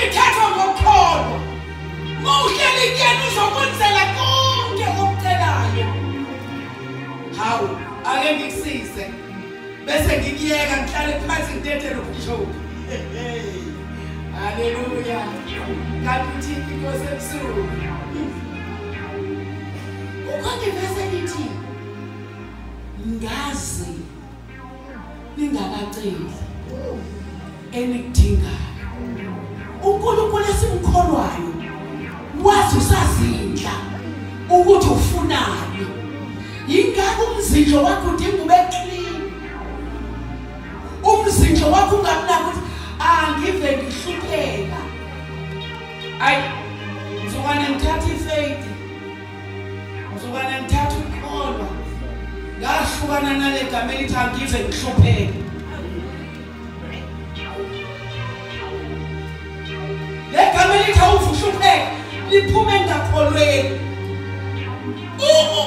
Lento ithathwa ngokukholwa. Mawuhleli kuyena uzokwenzela konke okucelayo. Hawu, ake ngikusize. Bese ngikuyeka ngihlale phansi ngidedele ubishop. Haleluya. Kanti uthini inkosi ebusuku? Ukhona ivesi elithi ngazi ningakaceli enikudingayo. uNkulunkulu esimkholwayo wazi usazindla ukuthi ufunani. Yingakho umzindlo wakho udinga ube clean. Umzindlo wakho ungakunaki ukuthi angive ngihlupheka. Ayi, ngizokwane ngithatha ifaith, ngizokwane ngithatha ukukholwa. Ngahlukana nale gama elithi angive ngihlupheka. Le gama elithi awuve uhlupheka liphume engakholweni. Uma